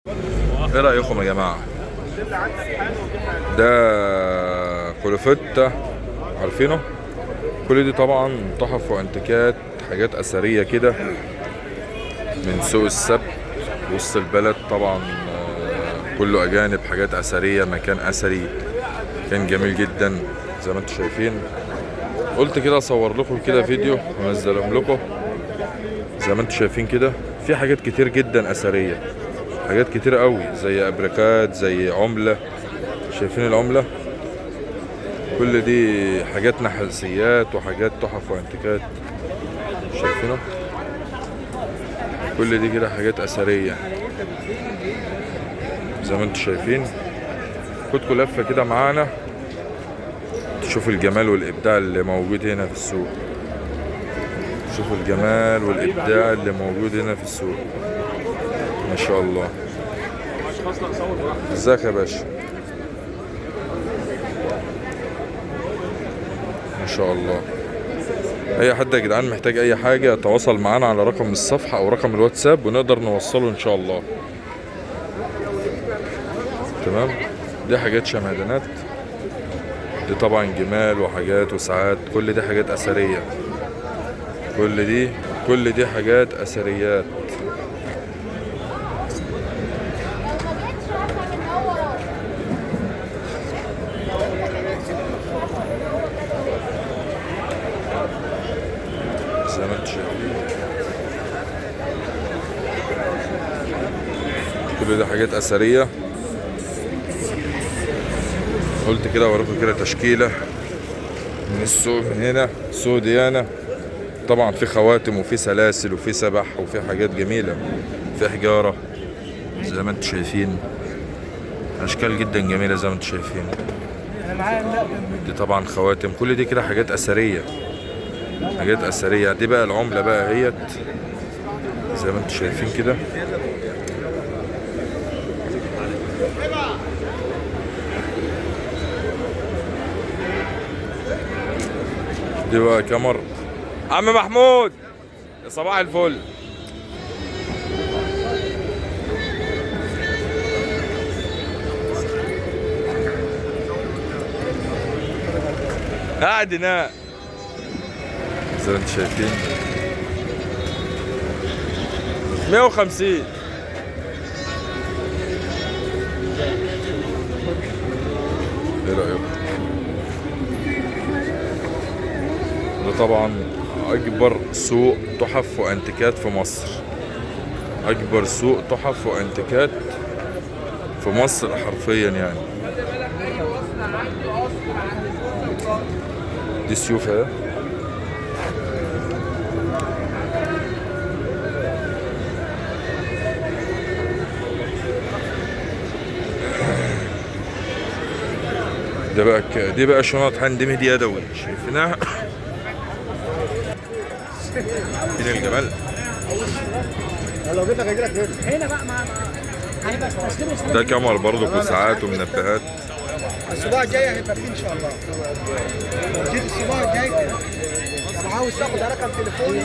ايه رأيكم يا جماعة؟ ده كولوفيتا عارفينه؟ كل دي طبعا تحف وانتيكات، حاجات اثرية كده من سوق السبت وسط البلد. طبعا كله اجانب، حاجات اثرية، مكان اثري كان جميل جدا زي ما انتم شايفين. قلت كده اصور لكم كده فيديو وانزلهم لكم. زي ما انتم شايفين كده في حاجات كتير جدا اثرية، حاجات كتير قوي، زي ابريكات، زي عمله. شايفين العملة؟ كل دي حاجات نحاسيات وحاجات تحف وانتيكات. شايفينه؟ كل دي كده حاجات اثرية زي ما انتم شايفين. خدكوا لفه كده معانا تشوفوا الجمال والابداع اللي موجود هنا في السوق. شوفوا الجمال والابداع اللي موجود هنا في السوق ما شاء الله. ازيك يا باشا؟ ما شاء الله. اي حد يا جدعان محتاج اي حاجة يتواصل معانا على رقم الصفحة او رقم الواتساب ونقدر نوصله ان شاء الله. تمام. دي حاجات شمعدانات، دي طبعا جمال وحاجات وساعات، كل دي حاجات اثرية، كل دي حاجات اثريات. زي ما انتم شايفين كل دي حاجات اثرية. قلت كده اوريكم كده تشكيله من السوق من هنا، سوق ديانا. طبعا في خواتم وفي سلاسل وفي سبح وفي حاجات جميلة، في حجارة زي ما انتم شايفين، اشكال جدا جميلة زي ما انتم شايفين. دي طبعا خواتم، كل دي كده حاجات اثرية، حاجات اثرية. دي بقى العملة بقى اهيت زي ما انتم شايفين كده. دي بقى كمر. عم محمود يا صباح الفل. قاعد هنا زي ما انتم شايفين 150. ايه رأيكم؟ ده طبعا اكبر سوق تحف وانتيكات في مصر، اكبر سوق تحف وانتيكات في مصر حرفيا يعني. دي سيوف اهي. ده بقى دي بقى شنط hand made يدوي، شايفينها؟ فين الجمال؟ لو جيت لك هجيلك هنا بقى. ما هيبقى تسليم. ده كاميرا برضه وساعات ومنبهات. الصباع الجاي هيبقى فيه ان شاء الله. جيت الصباع الجاي لو عاوز تاخد رقم تليفوني.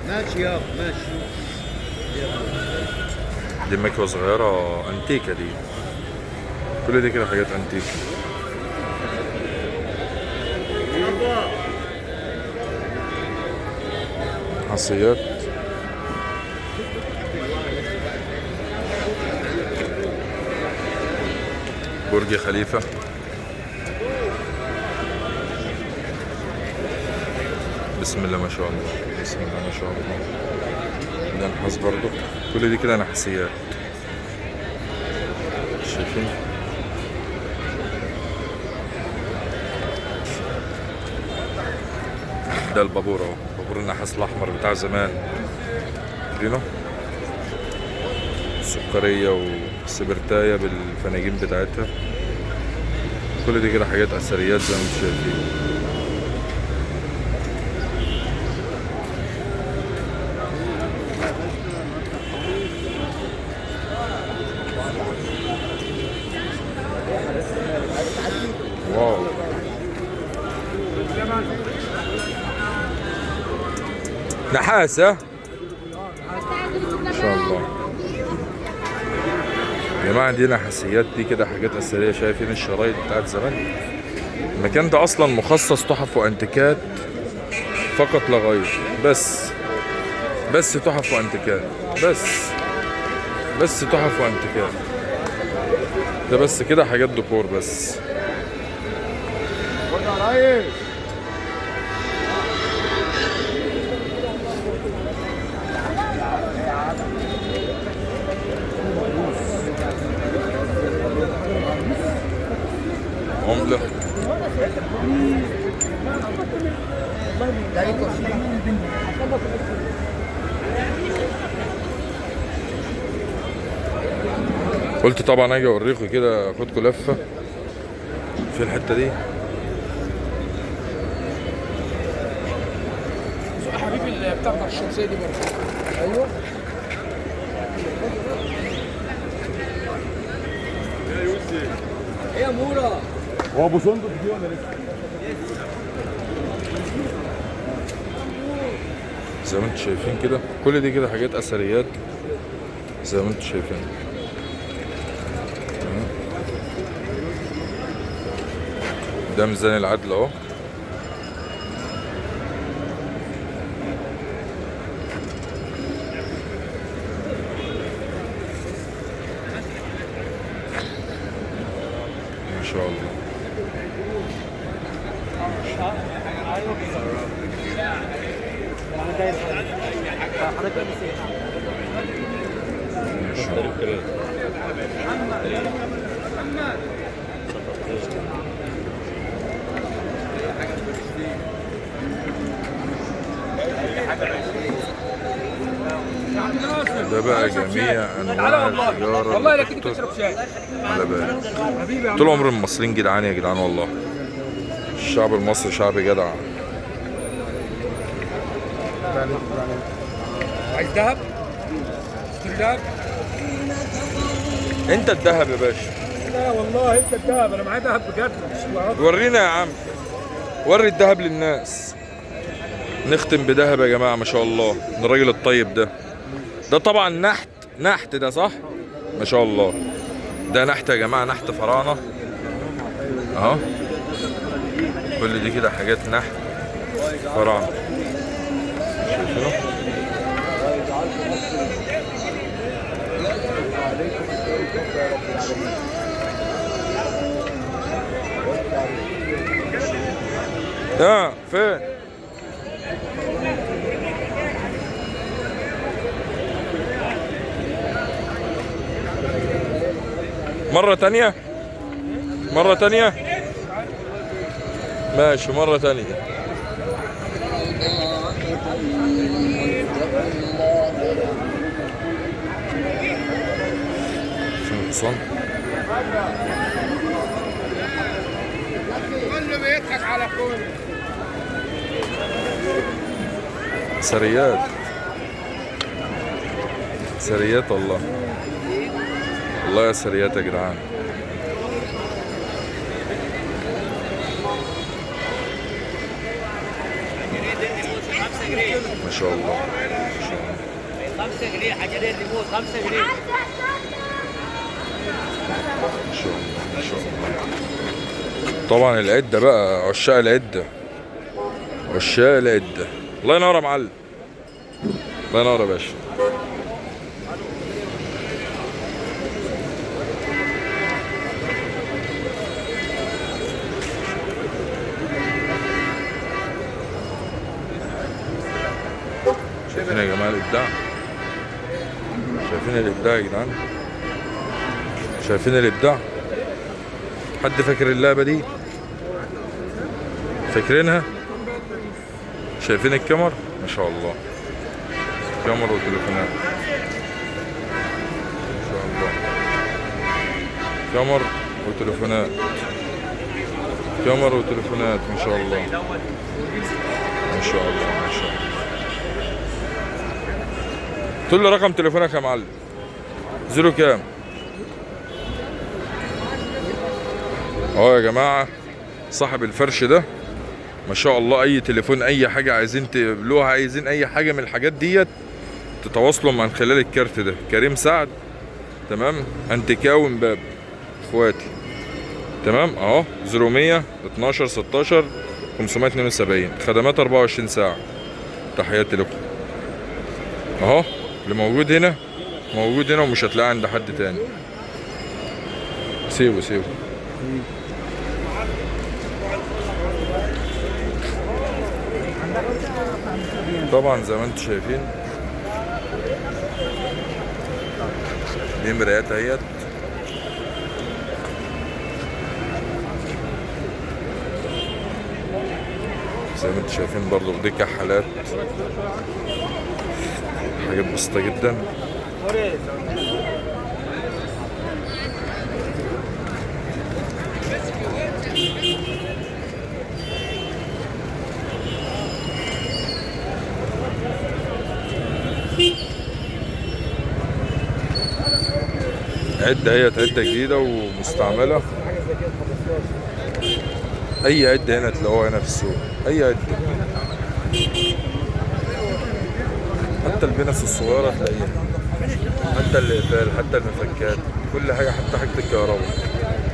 ماشي يابا ماشي. دي مكوة صغيرة انتيكة، دي كل دي كده حاجات انتيكة. عصيات. برج خليفة. بسم الله ما شاء الله، بسم الله ما شاء الله. ده نحاس برضو، كل دي كده نحاسيات. شايفين؟ ده البابور اهو، بابور النحاس الاحمر بتاع زمان. فينه؟ السكرية والسبرتاية بالفناجين بتاعتها. كل دي كده حاجات اثريات زي ما انتم شايفين. نحاس. ها ما شاء الله يا جماعة، دي نحاسيات، دي كده حاجات اثرية. شايفين الشرايط بتاعت زمان؟ المكان ده اصلا مخصص تحف وانتيكات فقط لا غير، بس تحف وانتيكات، بس تحف وانتيكات. ده بس كده حاجات ديكور بس. عملة قلت طبعا اجي اوريكم كده، اخدكم لفه في الحتة دي. حبيبي بتاع الشمسية دي برضه. ايوه يا يوسف. ايه يا مورا؟ هو ابو صندوق دي ولا لسه؟ زي ما انتم شايفين كده كل دي كده حاجات اثريات زي ما انتم شايفين. ده ميزان العدل اهو. ما شاء الله. ما شاء الله. ده بقى جميع انواع الحجارة والله لا تيجي تشرب شاي على بالي. طول عمر المصريين جدعان يا جدعان، والله الشعب المصري شعب جدع. عايز ذهب؟ تشتري ذهب؟ انت الذهب يا باشا. لا والله انت الذهب، انا معايا ذهب بجد. ورينا يا عم، وري الذهب للناس. نختم بذهب يا جماعة ما شاء الله، من الراجل الطيب ده. ده طبعا نحت، نحت ده صح؟ ما شاء الله. ده نحت يا جماعة، نحت فراعنه اهو. كل دي كده حاجات نحت فراعنه. شايفينه؟ ده فين؟ مرة تانية؟ مرة تانية؟ ماشي مرة تانية. فين الحصان؟ كله بيضحك على كله. سريات سريات والله، والله يا سريات يا جدعان. ما شاء الله ما شاء الله. 5 جنيه حجرين ليمون، 5 جنيه. ما شاء الله ما شاء الله. طبعا العدة بقى، عشاق العدة، عشاق العدة. الله ينور يا معلم، الله ينور يا باشا. شايفين يا جماعة الإبداع؟ شايفين الإبداع يا جدعان؟ شايفين الإبداع؟ حد فاكر اللعبة دي؟ فاكرينها؟ شايفين الكاميرا؟ ما شاء الله، كاميرا وتليفونات ما شاء الله، كاميرا وتليفونات، كاميرا وتليفونات ما شاء الله ما شاء الله ما شاء الله. تقول له رقم تليفونك يا معلم. زيرو كام؟ اهو يا جماعة صاحب الفرش ده ما شاء الله. اي تليفون، اي حاجة عايزين تقبلوها، عايزين اي حاجة من الحاجات ديت، تتواصلوا من خلال الكارت ده، كريم سعد، تمام، انتيكاوي امبابة اخواتي، تمام اهو. 0100 12 16 572، خدمات 24 ساعة. تحياتي لكم. اهو اللي موجود هنا موجود هنا، ومش هتلاقيه عند حد تاني. سيبه سيبه. طبعا زي ما انتم شايفين دي مرايات اهيت. زي ما انتم شايفين برضو دي كحالات، حاجات بسيطة جدا. عدة هي عدة جديدة ومستعملة. أي عدة هنا تلاقوها هنا في السوق، أي عدة، حتى البنس الصغيرة تلاقيها، حتى الإقفال، حتى المفكات، كل حاجة، حتى حاجة الكهرباء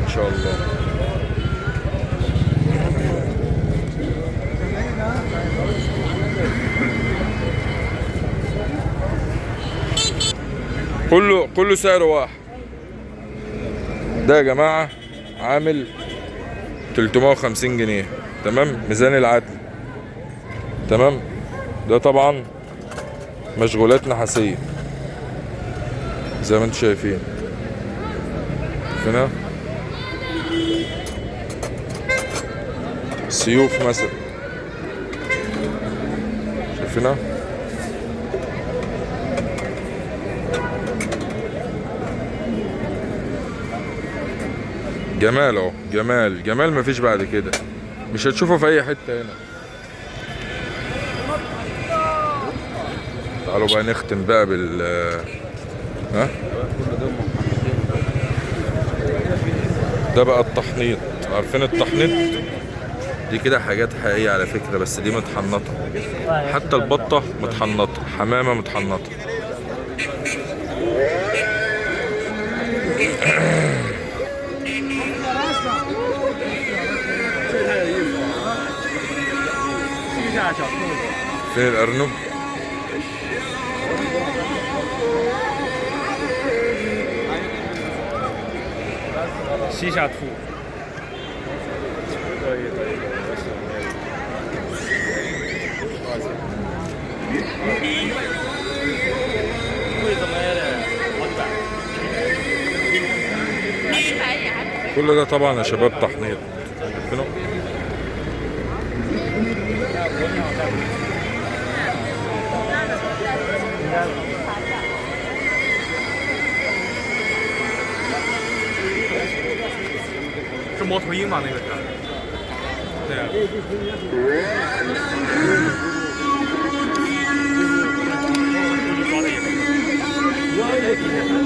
إن شاء الله. كله سعره واحد. ده يا جماعة عامل 350 جنيه، تمام، ميزان العدل، تمام. ده طبعا مشغولات نحاسية زي ما انتم شايفين هنا، سيوف مثلا، شايفينها؟ جمال اهو، جمال جمال، مفيش بعد كده، مش هتشوفه في اي حتة هنا. تعالوا بقى نختم بقى بال ها، ده بقى التحنيط. عارفين التحنيط؟ دي كده حاجات حقيقية على فكرة، بس دي متحنطة، حتى البطة متحنطة، حمامة متحنطة. فين الأرنب؟ كل ده طبعا يا شباب تحنيط. 是猫头鹰吗？那个是。对。